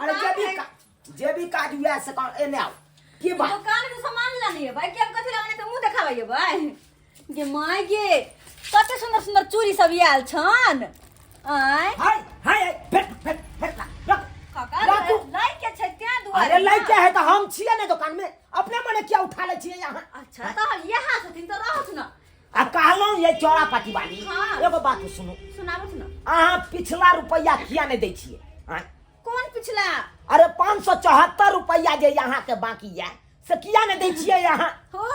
अरे जे भी जे भी काज हुआ से कह एने आओ की बात दुकान के सामान लानी है भाई कि हम कथी लाने तो मुंह देखाबै भाई गे my गे कते सुंदर सुंदर चूड़ी सब आयल छन आय हाय हाय हाय, फेट फेट फेट ला, रख काका राखू। लाई के छै तें दुआरे अरे ना। लइके है तो हम छिए ने दुकान में अपने मने क्या उठा ले छिए यहाँ अच्छा तऽ यहाँ छथिन तऽ रहत न आ कहलहुँ ये चौड़ा पाटी वाली हाँ। एगो बात सुनू सुनाबत न अहाँ पिछला रुपया किया नहीं दै छिए आँय? कोन पिछला अरे 574 रुपया जे यहाँ के बाकी है से किया नहीं दै छिए यहाँ हो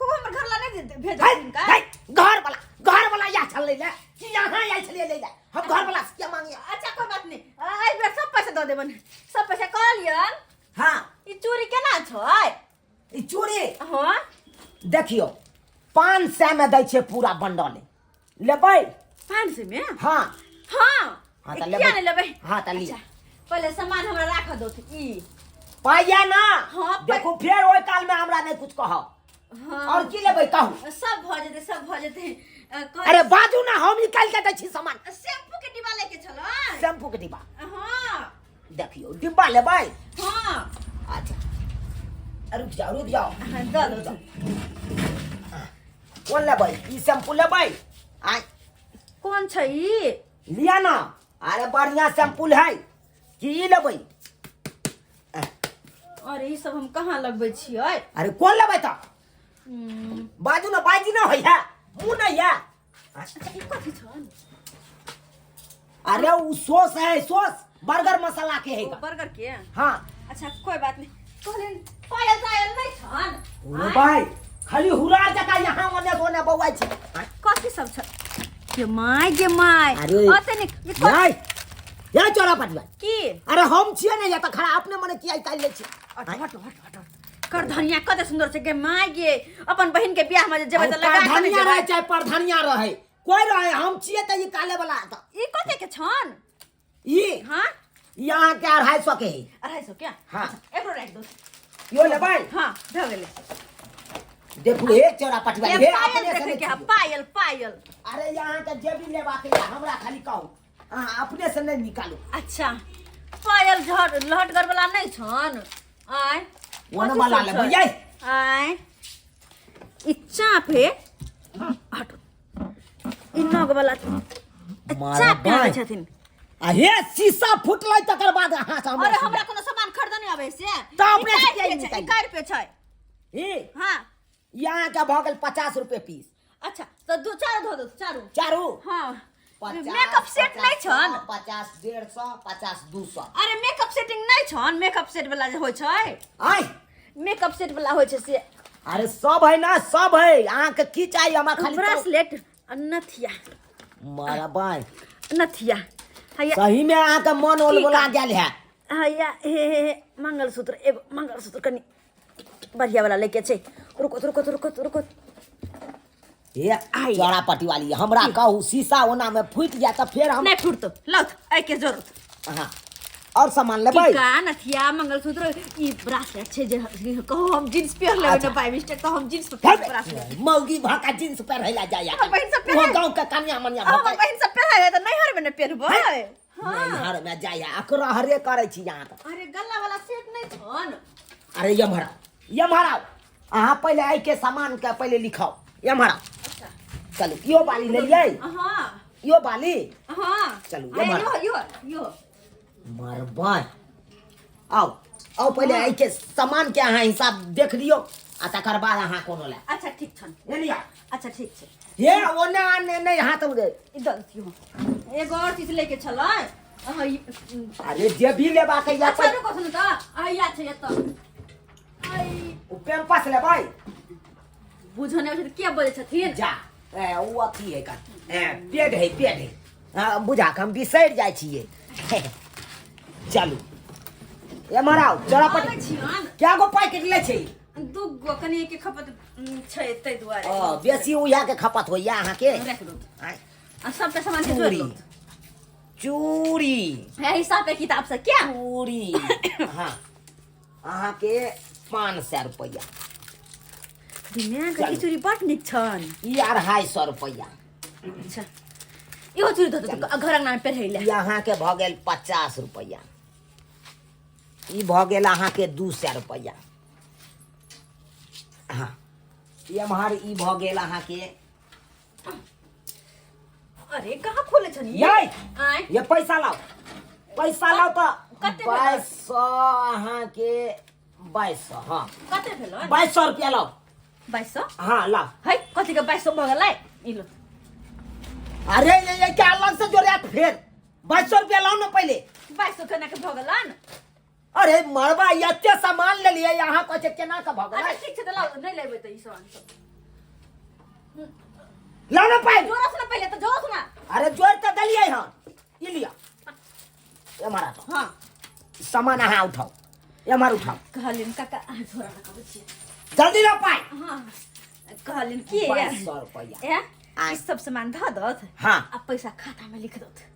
हो हमर घर ला नहीं भेजल है, का है, घर वाला या छल ले कि यहाँ आयल छलिए ले हम घर वाला से किया मांगिए अच्छा कोई बात नहीं एहि बेर सब पैसा दऽ देबन सब पैसा कहलियन हाँ ई चूड़ी केना छै ई चूड़ी हाँ देखियो 500 में दै छियै पूरा बंडल लेबै 500 में हाँ हाँ हाँ, तऽ किया लेबै। नहीं लेबै हाँ, तऽ लिअ। अच्छा, पहिले सामान हमरा राख दो ई पाइया ना हाँ, देखू फेर ओहि काल में हमरा नहीं कुछ कहब हाँ और की लेबै कहू सब भऽ जेतै सब भऽ जेतै अरे बाजू ना हम निकाल के दै छी सामान शैम्पू के डिब्बा लेके छलै शैम्पू के डिब्बा हाँ देखियो डिब्बा लेबै हाँ अच्छा रुक जाओ रुक जाओ हाँ, दऽ दो कोन लेबै ई शैम्पू लेबै आय कोन छै ई लिया ना अरे बढ़िया शैम्पू है कि ई लेबै अरे ई सब हम कहाँ लगबै छियै अरे कोन लेबै तऽ बाजू ना बाजी ना होइया मुँह नहीं है अच्छा ई कथी छन अरे वो सॉस है सॉस बर्गर मसाला के है ओ, बर्गर के हाँ अच्छा कोई बात नहीं कहलिन पायल तायल नहीं छन ओ भाई खाली हुरार जका यहाँ ओने ओने बौआइ छै कथी सब छ गे my गे my अरे ओते निक ई कथी- याय याय चोरा पटिया की अरे हम छियै ने या तऽ खड़ा अपने मने किया निकालि लै छी हट हट हट हट कर धनिया कते सुंदर छै गे my गे अपन बहिन के बियाह में जे जेबै तऽ लगा के नहि धनिया जेबै रहे चाहे परधनिया रहे कोई रहे हम छियै तऽ ई काले वाला तऽ ई कते के छन ई हाँ ई अहाँके 250 के है 250 क्या हाँ। अच्छा, एकरो राखि दो यो लेबै हाँ भऽ गेलै देखू हे चोरा पटवा ये हे पायल अपने से देखै नहि के है छियै। पायल पायल अरे यहाँ के जे भी लेबाक ये हमरा खाली कहू अहाँ अपने से नहीं निकालू अच्छा पायल झट लहटगर वाला नहीं छन आय ओने कथी वाला सब लेबै छै? यै आय ई चाप हे हटो ई नग वाला मारा चाप बाँहि। पहिरै छथिन आ हे शीशा फुटलै तकर बाद अहाँ से हमरा अरे हमरा कोनो सामान खरीदने आबै से तऽ अपने ई से कै किया रुपए छै? निकालि? ई कै रुपए छै ई हाँ यहाँ के भऽ गेल 50 रुपए पीस अच्छा तऽ दू चारू धो दो चारू चारू हाँ 50, मेकअप सेट 50, नहीं छन 50 150 50 200 अरे मेकअप सेटिंग नहीं छन मेकअप सेट वाला जे होइ छै आय मेकअप सेट वाला होइ छै से अरे सब है ना सब है अहाँ के की चाहिए हमरा खाली कहू। ब्रासलेट आ नथिया मारा बाय नथिया हैया सही में अहाँ के मन ओलबोला गेल है हैया हे हे हे मंगलसूत्र एगो मंगलसूत्र कनि बढ़िया वाला लेके छै रुको रुको रुको रुको हे आई। चौड़ा पट्टी वाली हमरा कहू शीशा ओना में फूटि जाए तऽ फेर हम नहीं फूटतो लौथ एहि के जरूरत हाँ और सामान लेबै टीका नथिया मंगलसूत्र ई ब्रासलेट छै जे कहू हम जींस पहिर लेबै अच्छा। ने बाय मिस्टेक तऽ हम जींस पर ब्रासलेट मौगी भाका जींस पहिरैला जाइया हमर बहिन सब पहिरै। वो गाँव के कनिया मनिया हमर भका बहिन सब पहिरै तऽ नैहर मे ने पहिरबै हाँ नैहर में जाइया अकरा हरे करै छी यहाँ तऽ अरे गला वाला सेट नहीं छन अरे यमहर आउ, यमहर आउ अहाँ पहिले एहि के सामान के पहिले लिखाउ यमहर आउ अच्छा चलू इहो बाली लेलियै हाँ इहो बाली हाँ चलू, अरे एम्हर। यो यो यो मरबै आउ आउ पहिले एहि के सामान के अहाँ हिसाब देख लियौ आ तकर बाद अहाँ कोनो ले अच्छा ठीक छन ले लिअ अच्छा ठीक छै हे ओने आने नहि हाथ उड़े ई दऽ दियौ एगो और चीज लेके छलै अहाँ अरे जे भी लेबाक या अच्छा रुको सुन तऽ अहाँ या छै एतऽ आई ओ पेम्पस लेबै बुझऽ नहि आबै छै तऽ किया बजै छथिन जा ए, ओ अथी है का ए, पेड है पेड है हाँ बुझा के हम बिसरि जाइ छियै चलू एम्हर आउ चला आबै पट छियन क्या गो पैकेट लै छै दू गो कनि के खपत छै ताहि दुआरे ओ बेसी उएह के खपत होइया अहाँके राखि दू आँय, आ सबटा सामान के जोड़ि चूड़ी लू चूड़ी है हिसाब पे किताब से क्या चूड़ी हाँ अहाँके 500 रुपैआ दिमाग चलू। ई चूड़ी बड नीक छन ई 250 रुपैआ अच्छा इहो चूड़ी धो दे घर अंगना में पहिरै ई ले अहाँके भऽ गेल 50 रुपैआ ई भऽ गेल अहाँके 200 रुपैआ। हँ, एम्हर ई भऽ गेल अहाँके। अरे कहाँ खोले छनी? यै! आँय? ये पैसा लाओ, पैसा लाओ तऽ। कते भेल? 2200 अहाँके, 2200। हँ। कते भेल? 2200 रुपया लाओ। 2200? हाँ, लाओ। है, कथी के 2200 भऽ गेलै? ई लो। अरे ये क्या अलग से जोड़िया फेर? 2200 रुपया लाओ ना पहले। 2200 केना के भऽ गेलन? अरे मरबा, एते सामान ले लिए, यहाँ कहै छै केना के भऽ गेलै। अच्छा ठीक छै, तऽ लाउ, नहि लेबै तऽ ई सामान सब। लाओ ना पाइ। जोरा से ना पहिले, तऽ जोरा से ना। अरे जोड़ तऽ देलियै हन, ई लिअ, एम्हर आउ। हाँ। सामान अहाँ उठाउ, एम्हर उठाउ। कहलिन काका, अहाँ झोरा रखाबै छियै। जल्दी लाओ पाइ। हाँ, कहलिन की 2200 रुपैआ। ए, ई सब सामान धऽ दत। हाँ। आ पैसा खाता में लिख दत।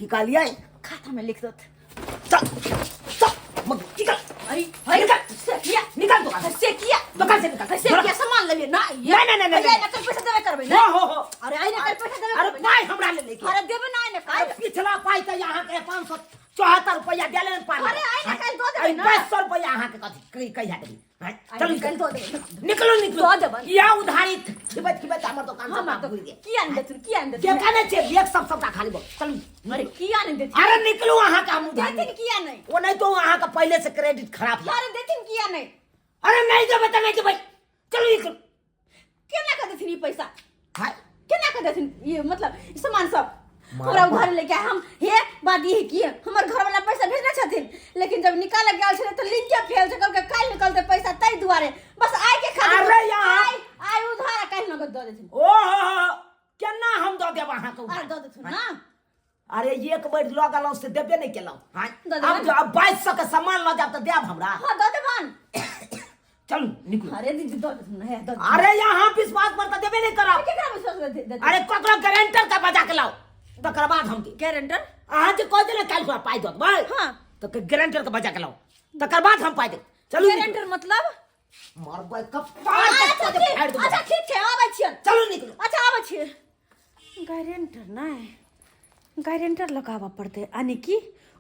की कहलियै? खाता में लिख दत। चल चल, मग निकल। अरे है। निकल। से किया? निकल दुकान से। से किया? दुकान से निकल। से किया? सामान लेलियै ना? नहीं, नहीं, नहीं, नहीं, नहीं ना, पैसा देबे करबै ना। हो हो हो। अरे आई ना, पैसा देबे अरे करबै ना। पाइ हमरा ले लेके। अरे देबे ना, आई ना अरे काल्हि। पिछला पाइ तऽ अहाँके 574 रुपैआ देले ने पाइ। अरे आई ना काल्हि दऽ देबै ना। 2200 रुपैआ अहाँके कथी कहिया देबै? आँय? आई चलू। ना काल्हि दऽ देबै। निकलू निकलू। दऽ देबै। या उधारी खिबैत खिबैत हमर दोकान हम सब घुरि गेल। किया नहि देथिन? किया नहि देथिन? देखा नहि छै, बैग सब सबटा खाली भऽ चलू। अरे किया नहि देथिन? अरे निकलू, अहाँके हम उधारी देथिन किया नहि? ओ नहि तो अहाँके पहिले से क्रेडिट खराब यऽ। अरे देथिन किया नहि? अरे नहि देबै तऽ नहि देबै, चलू निकलू। केना कऽ देथिन ई पैसा? हाय। केना कऽ देथिन ई, मतलब ई सामान सब मार हमरा बाप। उधारी लेके हम? हे, बात ई है कि हमर घर वाला पैसा भेजने छथिन, लेकिन जब निकाले गेल छलै तऽ लिंके फेल छै, कहलकै काल्हि निकलतै पैसा, ताहि दुआरे बस आइ के खातिर। अरे यहाँ- आइ आइ उधार आ काल्हि नगद दऽ देथिन। ओ हो हो, केना हम दऽ देब अहाँके उधार? अरे दऽ देथुन ना। अरे एक बेर लऽ गेलहुँ से देबे नहि केलहुँ। हाँ। दऽ देबै आब ने। अब 2200 के सामान लऽ जायब तऽ देब हमरा? हाँ, दऽ देबन। चलू निकलू। अरे दीदी, दऽ देथुन ना, हे दऽ देथुन। अरे यहाँ विश्वास पर तऽ देबे नहि करब। केकरा विश्वास दे देथिन? अरे ककरो गारंटर के बजा के लाओ, तकर बाद हम देब। गारंटर? अहाँ जे कह देले काल्हि खुना पाइ दऽ देबै। हाँ। तऽ गारंटर के बजा के लाओ, तकर बाद हम पाइ देब। चलू निकलू। गारंटर मतलब? मरबै कपार के अच्छा कऽ देब, फाड़ि ठीक, देबै। अच्छा ठीक छै, आबै छियन। चलू निकलू। अच्छा, आबै छियै। गारंटर नहि, गारंटर लगाबऽ पड़तै, यानी कि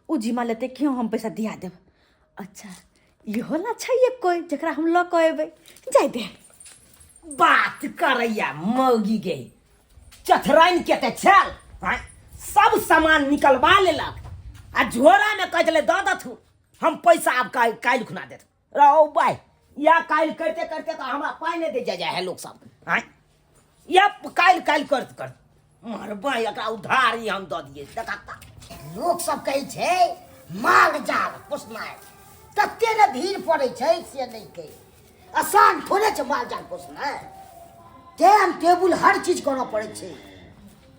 ओ जिम्मा लेतै कि हम पैसा दिया देब। अच्छा, इहो ला छै कोइ जकरा हम लऽ कऽ अयबै। जाय दे। बात करैया मौगी गे, चथराइन के तऽ छल। आँय, सब सामान निकलवा लेलक आ झोरा में कह देले दऽ दथु, हम पैसा आब काल्हि काल्हि खुना देत रहो बाय। या काल्हि करते करते तऽ हमरा पाइ नहि दे जाय जाय है लोक सब। आँय, या काल्हि काल्हि करत करत मरबै, एकरा उधारी हम दऽ दियै देखा। लोक सब कहै छै माल जाल पोसनाइ तते ने भीड़ पड़ै छै से नहि कहि, आसान थोड़े छै माल जाल पोसनाइ। टाइम टेबुल हर चीज करऽ पड़ै छै,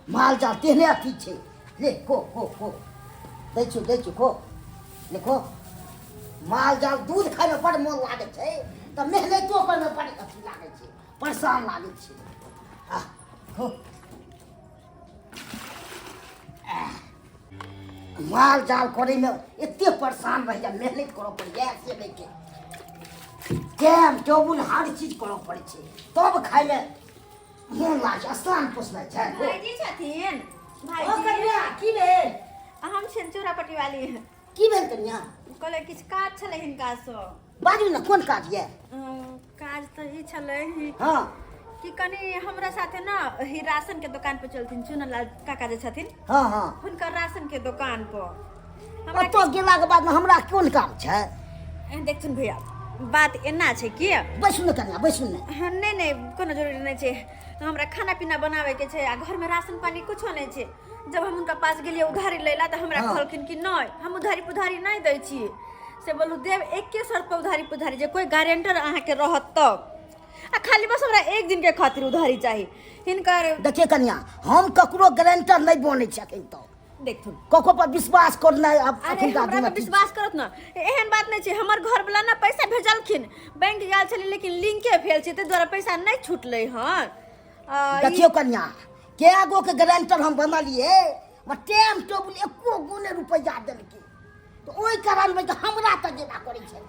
माल जाल तेहने अथी छै। ले खो खो खो, दै छियौ दै छियौ, खो ले खो। माल जाल दूध खाइमे बड़ मोन लागै छै तऽ मेहनतो करमे बड़ अथी लागै छै, परेशान लागै छै। आह, खो। आह, माल जाल करैमे एते परेशान रहैया, मेहनत करऽ पड़ैया से नहि के टाइम टेबुल हर चीज करऽ पड़ै छै, तब खाइमे मोन लागै छै। आसान पोसनाइ छै। भाईजी छथिन? ओ भाईजी। कन्या, की भेल? हम छियनि चूड़ा पट्टी वाली। की भेल कन्या? कहले किछु काज छलै हिनकासँ। बाजू ने, कोन काज यऽ? काज तऽ ई छलै हाँ। कि कनि हमरा साथे ना ही राशन के दोकान पर चलथिन, चुनलाल काका जे छथिन। हाँ हाँ। हुनकर राशन के दोकान पर हमरा। ओतऽ गेलाके बादमे हमरा कोन काम छै? देखथुन भैया, बात एना छै कि बैसू ने कन्या, बैसू ने। हाँ, नहि नहि, कोनो जरूरी नहि छै। हमरा खाना पीना बनाबैके छै आ घरमे राशन पानी कुछो नहि छै। जब हम हुनका पास गेलियै उधारी लै ला तऽ हमरा कहलखिन कि नहि, हम उधारी पुधारी नहि दै छी। से बोलू, देब एके शर्त पर उधारी पुधारी, जे कोइ गारेंटर अहाँके रहत तब, आ खाली बस हमरा एक दिन के खातिर उधारी चाही हिनकर। देखिए कन्या, हम ककरो गारंटर नहि बनै छी अखन तक। देखथुन। ककरो पर विश्वास करनाइ आब अरे अखुनका हमरा दिनमे पर विश्वास करत ना, एहन बात नहि छै। हमर घर वाला ना पैसा भेजलखिन, बैंक गेल छलै लेकिन लिंके फेल छै, ताहि दुआरे पैसा नहि छूटलै हन। देखियौ कन्या, कए गो के गारंटर हम बनलियै, टाइम टेबुल एको गो नहि रुपैआ देलकै, तऽ ओहि कारणमे तऽ हमरा तऽ जेना करै छै।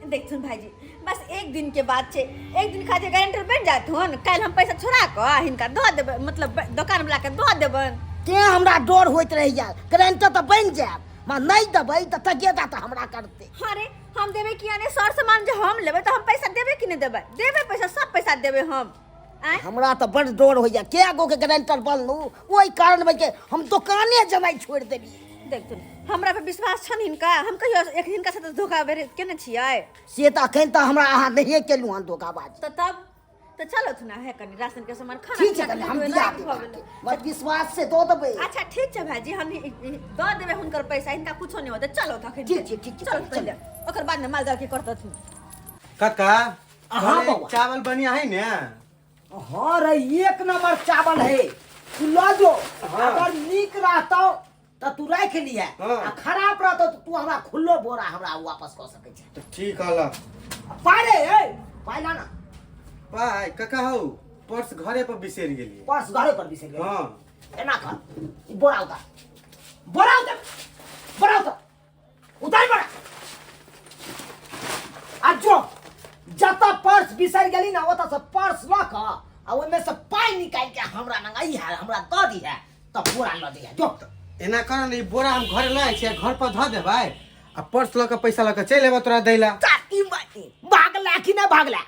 देखथुन भाईजी, बस एक दिन के बात छै, एक दिन खातिर गारंटर बनि जाथुन, काल्हि हम पैसा छोड़ा कऽ हिनका दऽ देबै, मतलब दोकान वाला के दऽ देबनि। तें हमरा डर होइत रहैया, गारंटर तऽ बनि जायब माँ नहि देबै तऽ तगेदा तऽ हमरा करतै। अरे हम देबै किया नहि? सर सामान जे हम लेबै तऽ हम पैसा देबै कि नहि देबै? देबै पैसा, सब पैसा देबै हम। आँय? हमरा तऽ बड़ डर होइया, कए गो के गारंटर बनलहुँ, ओहि कारण के हम दोकाने जेनाइ छोड़ि देलियै। देखथुन, हमरा पर विश्वास छनि हिनका? हम कहियो एक हिनका साथ धोखा बेर केने छियै? से तऽ अखन तऽ हमरा अहाँ नहिए केलहुँ हन धोखाबाजी। तऽ तब तऽ चलत ना है कनी राशन के सामान खाना ठीक छै, पीना कनि हम के दिया राति देब भऽ गेलै। अहाँके। मत विश्वास से दऽ देबै। अच्छा ठीक छै भाईजी, हम दऽ देबै हुनकर पैसा, हिनका कुछो नहि होतै। चलो तखन। ठीक छै, ठीक छै, चलो चलू, पहिले ओकर बाद ने माल जाल के करतथिन। काका, हाँ, अरे, बौआ। चावल बढ़िया है ने? हाँ रे, एक नंबर चावल है, तू लऽ जो। हाँ। अगर नीक रहतौ तऽ तू राखि लिहे। हाँ। आ खराब रहतौ तऽ तू हमरा खुल्लो बोरा हमरा वापस कऽ सकै छै। तो ठीक हल। पाइ रे, ए पाइ ला ना। पाइ काका हौ, पर्स घरे पर बिसरि गेलियै। पर्स घरे पर बिसरि गेली? हाँ। एना कर, ई बोरा उतार, बोरा उतार, बोरा उतार, उतार बोरा। आ जो जतऽ पर्स बिसरि गेली ना ओतऽ से पर्स लऽ कऽ आ ओहिमे से पाइ निकालि के हमरा लग अइहे, हमरा दऽ दिहे, तब बोरा लऽ जइहे। जो। एना कर ने, ई बोरा हम घरे लऽ आइ छियै, घर पर धऽ देबै आ पर्स लऽ कऽ पैसा लऽ कऽ चलि एबै तोरा दै ला। चाची माटी भागला कि नहि भागला?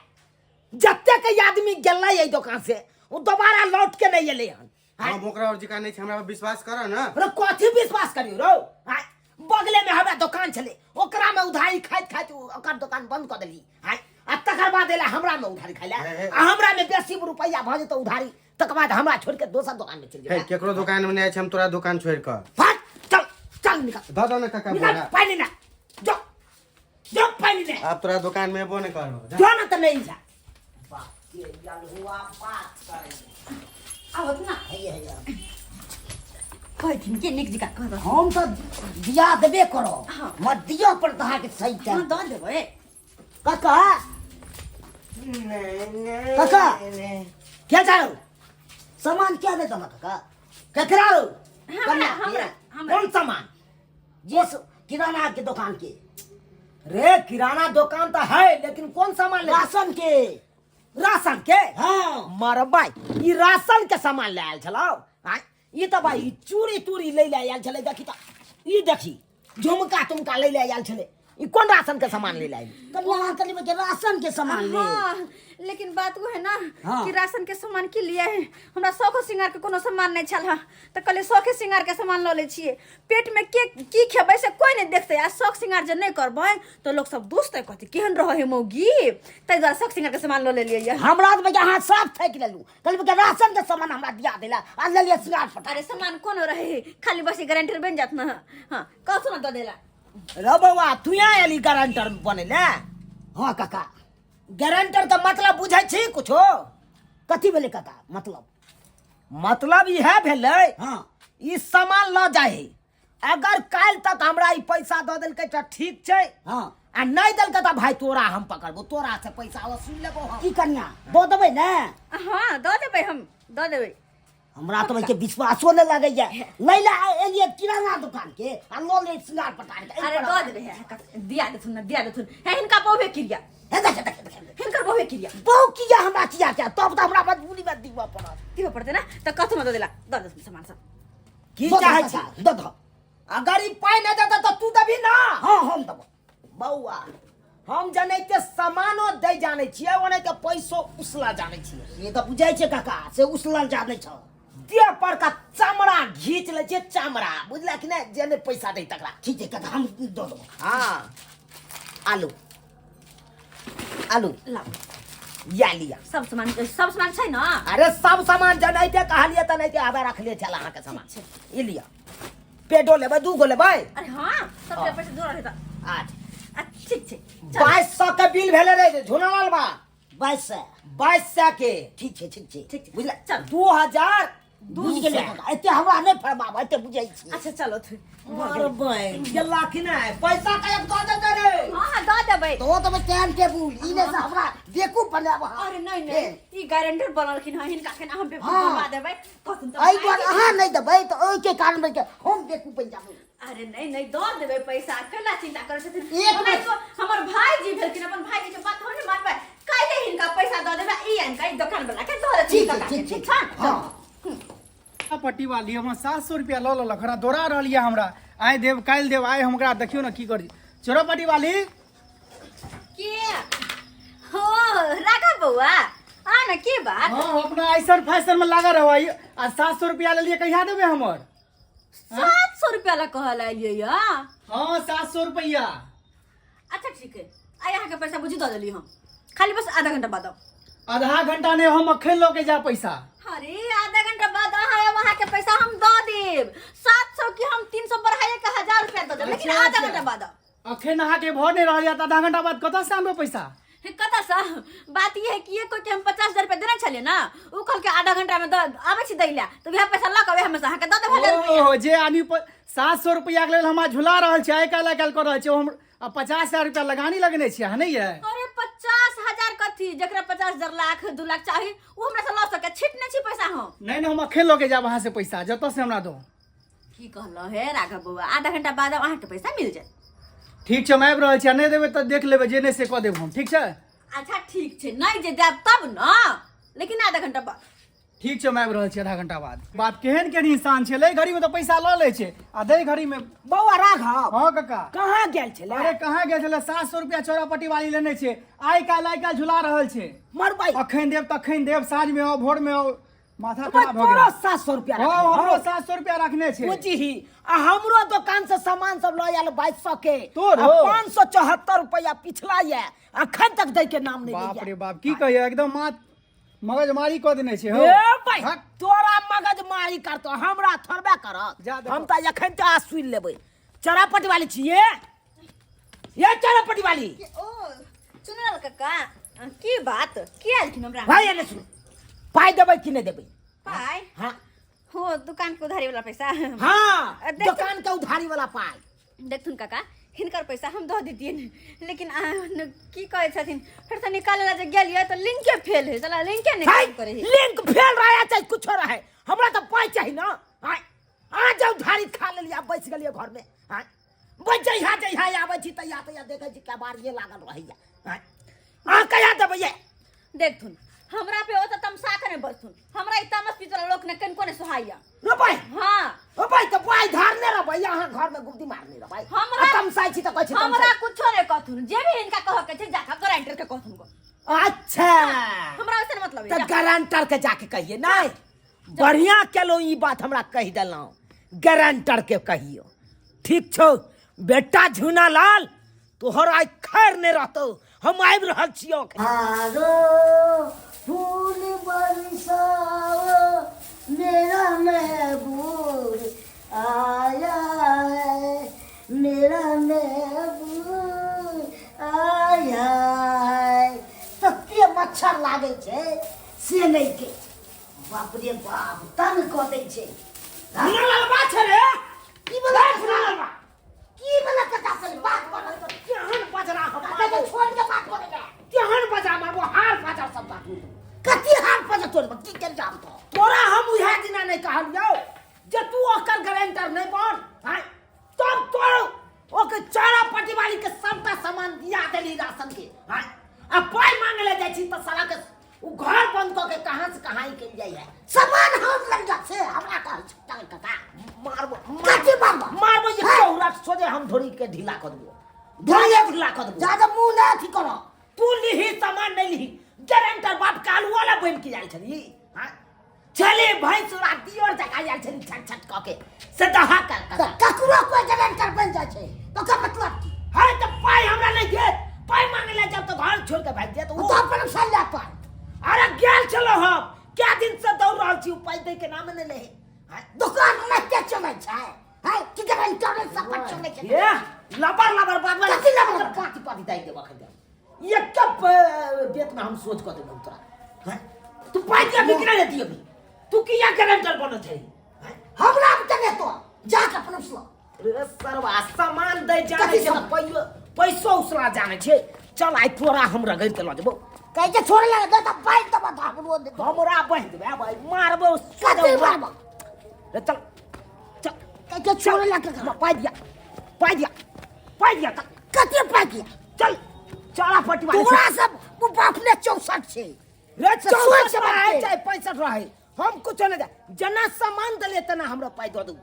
जतेक आदमी गेलै एहि दोकान से ओ दोबारा लौट के नहि एलै हन। हम ओकरा और जिका नहि छै, हमरा पर विश्वास कर ना। रे कथी विश्वास करियौ रौ? आँय, बगले में हमरा दोकान छलै, ओकरा में उधारी खाइत खाइत ओकर दोकान बंद कऽ देली। आँय, आ तकर बाद एला हमरा में उधारी खाइ ला। हे, हे। आ हमरा में बेसी रुपैआ भऽ जेतौ उधारी, तकर बाद हमरा छोड़ि के दोसर दोकान में चलि हे जेबै। केकरो दोकान में नहि जाइ छै हम तोरा दोकान छोड़ि कऽ। फट, चल चल निकल। दऽ दऽ ने काका निकल बोरा। पानि ना, जो जो पानि ने। आब तोरा दोकान में एबो नहि करबो, जा। जो ना तऽ नहि जा। बाप के ललहुआ बात करै। आवत ना। हैया हैया। कहथिन के नीक जकाँ कहत। हम तऽ दिया देबे करब। हाँ। मत दिअ पर तऽ अहाँके सही हाँ टाइम। दऽ देबै। काका, काका क्या चाहो? सामान क्या दे देलक काका? केकरा रौ? हमरा कन्या, हमरा हमरा। कोन सामान? जे किराना के दोकान के। रे किराना दोकान तऽ है, लेकिन कोन सामान ले? राशन के। राशन के? हाँ। मरबाई, ई राशन के सामान ले आयल छलौ? आँय, ई तऽ भाई ई चूड़ी तूड़ी लै ले आयल छलै। देखी तऽ, ई देखी झुमका तुमका लै ले आयल छलै। ई कोन राशन के सामान लै ले आयल? कनिया अहाँ कहलियै कि राशन के सामान ले। हाँ, लेकिन बात वो है ना हाँ। कि राशन के सामान की लिए है, हमरा शौखो श्रृंगार के कोनो सामान नहीं छल। हाँ तऽ कहलियै शौखे श्रृंगार के सामान लऽ लै छियै, पेट में के की खेबै से कोई नहीं देखतै, आ शौख श्रृंगार जे नहीं करबै तऽ लोक सब दोसतै, कहतै केहन रहै है मौगी, ताहि दुआरे शौख श्रृंगार के सामान लऽ लेलियै यऽ। हमरा तऽ भैया अहाँ साफ थाकि लेलहुँ, कहलियै कि राशन के सामान हमरा दिया देला आ लेलियै श्रृंगार पटा। अरे सामान कोनो रहे, खाली बस गारंटर बनि जात ना। हाँ कहथु ना दऽ देला। रे बौआ, तू यहाँ एली गारंटर बने ले? हाँ काका। गारंटर के मतलब बुझै छी कुछो? कथी भेलै काका मतलब? मतलब इएह भेलै। हाँ। ई सामान लऽ जाही, अगर काल्हि तक हमरा ई पैसा दऽ देलकै तऽ ठीक छै। हाँ। आ नहि देलकै तऽ भाई तोरा हम पकड़बो, तोरा से पैसा वसूल लेबो हम। की कनिया दऽ देबै ने? हाँ दऽ देबै, हम दऽ देबै। हमरा तऽ के विश्वासो नहि लगैया, लै लए एलियै किराना दोकान के आ लऽ ले श्रृंगार पटार के। अरे दऽ देबै, हे, दिया देथुन ना, दिया देथुन। हे हिनका बहुवे क्रिया। हे देख, देख, देख, देख। हिनकर बहुवे क्रिया। बहु किया हमरा किया किया, तब तऽ हमरा मजबूरी में दिअ पड़त। दिअ पड़तै ना तऽ कथु दऽ देला, दऽ देथुन सामान सब। की दऽ चाहै दऽ छी? दऽ दऽ। अगर ई पाइ नहि देतै तऽ तू देबही ना? हाँ हम देबो। बौआ, हम जनैते सामानो दै जानै छियै, ओनाहिते पैसो उसला जानै छियै। से तऽ बुझै छियै काका, से उसलल जानै छ। देह पर का चमड़ा घीच लै छियै, चमड़ा बुझला कि नहि, जे नहि पैसा दै तकरा। ठीक छै काका, हम दऽ देबो। हाँ। आलू आलू लाउ। या लिया। सब सामान, सब सामान छै ना? अरे सब सामान जनैते कहलियै तऽ नहिते आबे रखलियै छल अहाँके सामान। ठीक छै। ई लिअ, पेडो लेबै, दू गो लेबै? अरे हाँ, सब हाँ। पैसा जोड़ा रहता। अच्छा। आ, ठीक छै, चल। 2200 के बिल भेलै रे झुनालाल बा। 2200। 2200 के। ठीक छै, ठीक छै। ठीक छै। बुझला? चल। 2000 बुझि गेलियै काका, एते हमरा नहि फरमाब, एते बुझै छी। अच्छा चलो थु। अरे बहिन गेला कि नहि? पैसा कयक दऽ देतै रे? हाँ हाँ दऽ देबै। दऽ देबै टाइम टेबुल, ई नहि से हमरा बेवकूफ बनायब अहाँ। अरे नहीं नहीं, ई गारंटर बनलखिन हँ, हिनका केना हम बेवकूफ हाँ। बनवा देबै? कहथुन तऽ एहि दुआरे अहाँ नहि देबै तऽ ओहिके कारण बनि के हम बेवकूफ बनि जाबै। अरे नहीं नहीं, दऽ देबै पैसा, केना चिंता करै छथिन? एक हमरा मिनट। तो हमर भाईजी भेलखिन, अपन भाईजी के बात हम नहि मानबै। काल्हि हिनका पैसा दऽ देबै, ई हिनका ई दोकान वाला के दऽ देथिन। ठीक छै, काका के, ठीक छै। ठीक छै? हाँ। पट्टी वाली हमर 700 रुपया लऽ लेलक, हमरा दौड़ा रहल यऽ हमरा। आइ देब काल्हि देब, आइ हम ओकरा देखियौ ने की करी। चोरापट्टी वाली के हो राघव बौआ, आ ना, के बात? हाँ, अपना ऐसन फैशन में लागल रहो। आ 700 रुपया लेलिए, कहिया देबै हमर? 700 रुपया ला कहल आइलिए या? हाँ, 700 रुपया। अच्छा ठीक है, आइ अहाँके पैसा बुझी दऽ देली हम, खाली बस आधा घंटा बाद आउ। आधा घंटा नहीं, हम अखन लऽ के जा पैसा। अरे आधा घंटा बाद अहाँ आयब, अहाँके पैसा हम दऽ देब। 700 की हम 300 बढ़ाइए के 1000 रुपया दऽ देब, लेकिन अच्छा, आधा अच्छा। घंटा बाद आउ। अखन अहाँके भऽ नहि रहल यऽ तऽ आधा घंटा बाद कतऽसँ आनबै पैसा? हे, कतऽसँ? बात ई है कि एक कोई के हम 50,000 रुपया देने छलियै ना, उ कहलकै आधा घंटा में दऽ आबै छी दै लए, तऽ वएह पैसा लऽ कऽ वएह में से अहाँके दऽ देब 1000 रुपया। ओहो, जे आदमी 700 रुपया के लेल हमरा झुला रहल छै, आइ काल्हि आइ काल्हि कऽ रहल छै, ओ हम आ 50,000 रुपया लगानी लगने छियै अहाँ नहि ये? अरे 50,000 कथी, जकरा 50,000 लाख 2 लाख चाही ओ हमरा से लऽ सके, छीट नहि छी पैसा हम। नहीं नहीं, हम अखन लऽ के जायब अहाँ से पैसा, जतऽ से हमरा दो। की कहलहुँ हे राघव बौआ, आधा घंटा बाद अहाँके पैसा मिल जायत। ठीक छै, हम आबि रहल छी, आ नहि देबै तऽ देख लेबै, जे नहि से कऽ देब हम, ठीक छै? अच्छा ठीक छै, नहि जे देब तब ने, लेकिन आधा घंटा बाद। ठीक छै, हम आबि रहल छी आधा घंटा बाद। बाप, केहन केहन इंसान छै, लै घड़ी में तऽ पैसा लऽ लै छै आ दै घड़ी में। बौआ राघव। हाँ काका। कहाँ गेल छलै? अरे कहाँ गेल छलै, 700 रुपया चौरापट्टी वाली लेने छै, आइ काल्हि आइ काल्हि झुला रहल छै। मरबै। अखन देब तखन देब, साँझ में आउ, भोर में आउ, माथा भाई, खराब भऽ तोरो गेल। 700 रुपया हाँ, रखने हमरो हौ। 700 रुपया रखने छै। बुझही, आ हमरो दोकान से सामान सब लऽ आयल 2200 के। तोरो? आ 574 रुपया पिछला ये, अखन तक दै के नाम नहीं बाप लैया। रे बाप, की कहियो, एकदम माथ मगजमारी कऽ देने छै हौ। ए भाई, हट। तोरा मगजमारी करतो, हमरा थोड़बे करत। जा देखो। हम तऽ एखन तऽ आ सुनि लेबै। चरापट वाली छियै ये, चरापटी वाली। ओ चुनल काका, की बात, की आयल हमरा? भाई एने सुन, पाइ देबै कि नहि देबै? पाइ? हाँ। हो दुकान के उधारी वाला पैसा? हाँ, देख। दुकान के उधारी वाला पाइ। देखथुन काका, हिनकर पैसा हम दऽ दितियनि, लेकिन की कहै छथिन, फेर से निकाले ला जे गेलियै तऽ लिंके फेल है, साला लिंके नहि है, काम करै है। लिंक फेल रहा चाहे कुछो रहे, हमरा तऽ पाइ चाही ना। आय आ जाउ, उधारी खा लेलियै, आब बैस गेलियै घरमे। आय बैस जइहा, जइहा आबै छी तैया तैया देखै छी कबाड़िए लागल रहैया। आय अहाँ कहिया देबै ये? देखथुन, हमरा पे ओतऽ तमसा के नहि बजथुन, हमरा ई तमस पीतल लोक ने कनिको नहि सोहाइया। रोपाई। हाँ। रोपाई तऽ पाइ धारने रहबै, अहाँ घरमे गुप्ती मारने रहबै। हमरा- आ तमसाइ छी तऽ कहै छी हमरा तमसाइ। कुछो नहि कहथुन, जे भी हिनका कहऽ के छै जाके गारंटर के कहथुन गो। अच्छा, हमरा ओइसन मतलब है। तऽ गारंटर के जाके कहिए। नहि, बढ़िया केलहुँ ई बात हमरा कहि देलहुँ, गारंटर के कहियो। ठीक छौ बेटा झुना लाल, तोहर आइ खैर नहि रहतौ, हम आबि रहल छियौ। आरो फूल बरसाओ, मेरा महबूब आया है, मेरा महबूब आया है। तते मच्छर लागै छै से नहि के, बाप रे बाप, तंग कऽ दै छै। झुना लालबा छै रे। की बला? झुना लालबा। की बला कका से बात करऽ? केहन बजरा हम कका के छोड़ के बात करे ले। केहन बजरा मारबो, हार पाजर सब बात। कथी हार पाजर तोड़ब? की कर जाम तो तोरा हम उहे दिना नहीं कहलियौ जे तू ओकर गारंटर नहीं बन। आय तब तोर ओके चारा पट्टी वाली के सबटा सामान दिया देली राशन के। आय आ पाई मांगे ले जाइ छी त साला के उ घर बंद क के कहाँ से कहाँ निकलि जाइ है। सामान हम लग जा से हमरा कहै छै चल काका। मारबो। कथी मारबो? मारबो ये चौरा सोझे हम धोरी के ढीला कर देबो, धोरी ढीला कर देबो। जादा मुंह ना अथी करो। तू लिही सामान नहीं लिही, गारंटर बाप कालू वाला बन के आयल छली। हां चले भैंस उड़ा दियोर जका आयल छली छट छट क के से दहा कर। तऽ ककरो कोई गारंटर बन जाइ छै तो ओकर मतलब की? हां तऽ पाई हमरा नहीं देत, पाई मांगे ले जाब तऽ घर छोड़ के भागि जायत। ओ तऽ अपन साल ले पाई। अरे गेल छलो हम, क्या दिन से दौड़ रहल छी, पाई दे के नाम नहीं ले। दुकान में के चलै छै है कि गारंटर सब पर चलै छै? ये लबर लबर बात वाला। कथी लबर लबर? पाती पाती दाइ देबऽ खन ये कब बेत में हम सोच कऽ देबौ तोरा। हैं? तू पाई दिया भी कि नहीं दिया भी? तू किया गारंटर बनल छै? हैं? हमरा हम के तो जा के अपन उसलो। रे सरवा, सामान दै जाने कथी छै तऽ सामान? पैसो उसला जाने छै। चल आइ तोरा हम रगड़ि के लऽ जेबौ। कहै छै छोड़ ले दे तऽ बाइक तऽ बता हमरो दे। हमरा बान्हि देबै भाइ, मारबौ। कथी मारबौ? रे चल चल। कहै छै छोड़ ले के। पाई दिया, पाई दिया, पाई दिया। कथी पाई दिया? चल चौड़ा पट्टी वाली। तोरा सब ओ बाप ने 64 छै। रे से सोच 64 समझ रहे के। चाहे 65 रहे, हम कुछ नहीं दे, जना सामान दले तना हमरा पाई दऽ दू।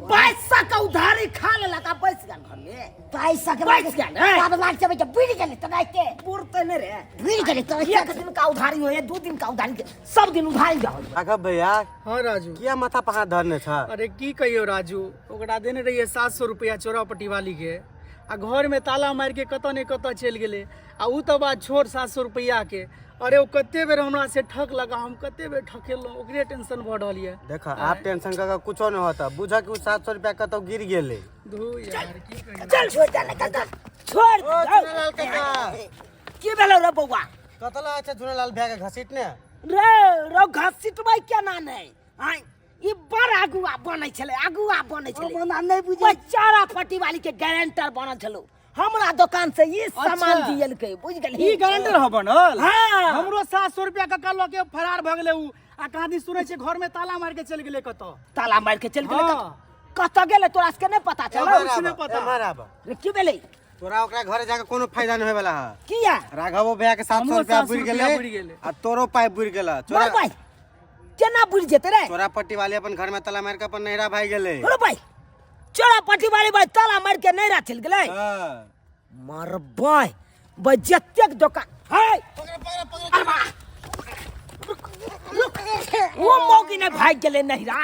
पैसा का उधारी खा लेलक आ बैस गेल घर में। पैसा के बैस गेल, हैं? बाप लाख से बच्चा बुझ गेलै तऽ राइते बुढ़ते नहीं रे। बुझ गेलै तऽ एक दिन का उधारी होए, 2 दिन का उधारी, सब दिन उधारी जाओ। राघव भैया। हाँ राजू। किया माथा पर हाथ धरने छ? अरे की कहियो राजू, ओकरा देने रहिए 700 रुपया चोरा पट्टी वाली के आ घर में ताला मारि के कतऽ ने कतऽ चलि गेलै। आ उ तऽ बात छोड़ 700 रुपया के, अरे ओ कते बेर हमरा से ठक लगा, हम कते बेर ठकेलहुँ, ओकरे टेंशन भऽ रहल यऽ। देख, आब टेंशन कर कुछो नहीं होता। बुझ कि उ 700 रुपया कतौ गिर गेलै। धू यार, की कहियो। चल, छोड़ दे ने काका। छोड़। ओ झूलेलाल काका। की भेलो रे बौआ? कतऽ लगा छै झूलेलाल भैया के घसीटने? रे रो, घसीटबै केना नहि? आँय, ई बड़ अगुआ बनै छलै, अगुआ बनै छलै। हम ओना नहि बुझै। ओहि चारा पट्टी वाली के गारंटर बनल छलौ। हमरा दोकान से ई सामान दियलकै, बुझ गेलही? ई गारंटर ह बनल? हाँ। हमरो 700 रुपया कक्का लऽ के फरार भऽ गेलै उ आ कहाँ दिन सुनै छै घर में ताला मारि के चलि गेलै कतऽ। ताला मारि के चलि गेलै? हाँ। कतऽ गेलै, तोरा सबके नहि पता चलौ? एम्हर कुछ नहि आब, पता। एम्हर आब। रे, की भेलै? तोरा ओकरा घरे जाके कोनो फायदा नहीं होय वाला है। किया? राघवो भैया के 700 हमरो रुपया 700 बुड़ रुपया गेलै बुड़ि गेलै। आ तोरो पाइ बुड़ गेल। चोरा मर भाई, केना बुझि जेतै रे? चोरा पट्टी वाली अपन घर में ताला मार के अपन नैहरा भाग गेलै। रे भाई, चोरा पट्टी वाली भाई ताला मारि के नैहरा चलि गेलै? हाँ। मरबै भाई, जतेक दोकान है। अरे, ओ मौगी नहि भागि गेलै नैहरा,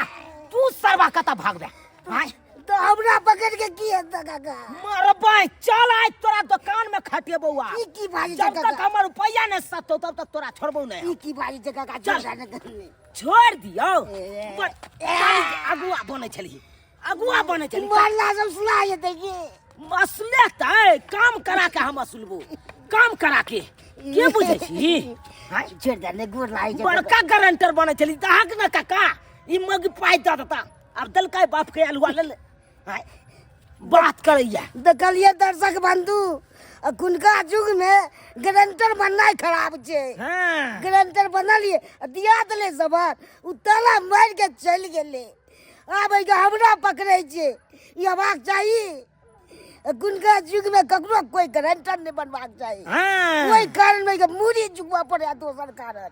तू सरवा कतऽ भागबे? आँय? तऽ हमरा पकड़ के की हेतै काका? मरबै, चल, आइ तोरा दोकान में खटेबौ आ। ई की बाजै छै जब तक काका? हमर रुपैआ नहि सतौ, तब तक तोरा छोड़बौ नहि। ई की बाजै छै काका? चल। छोड़ दे ने। छोड़ दियौ। ए। अगुआ बनै छलही, अगुआ बनै छलही। मारला सब सुना जेतै की? असले तै काम करा के हम असुलबो, काम करा के के बुझै छी? आँय? छोड़ दे ने, गोर लागै छै। बड़का गारंटर बनै छली अहाँके ने काका। ई मग पाइ दऽ देता, आब देलकै बाप के अलुआ ले ले। आँय, बात करैया। देखलिए दर्शक बंधु, अखुनका युग में गारंटर बननाइ खराब छै। गारंटर बनलिए आ दिया देले सामान, उ ताला मारि के चलि गेलै। आब एहिके हमरा पकड़ै छै, ई हेबाक चाही? अखुनका युग में ककरो कोई गारंटर नहि बनबाक चाही। ओहि कारण में मूड़ी झुकबऽ पड़े, दोसर कारण।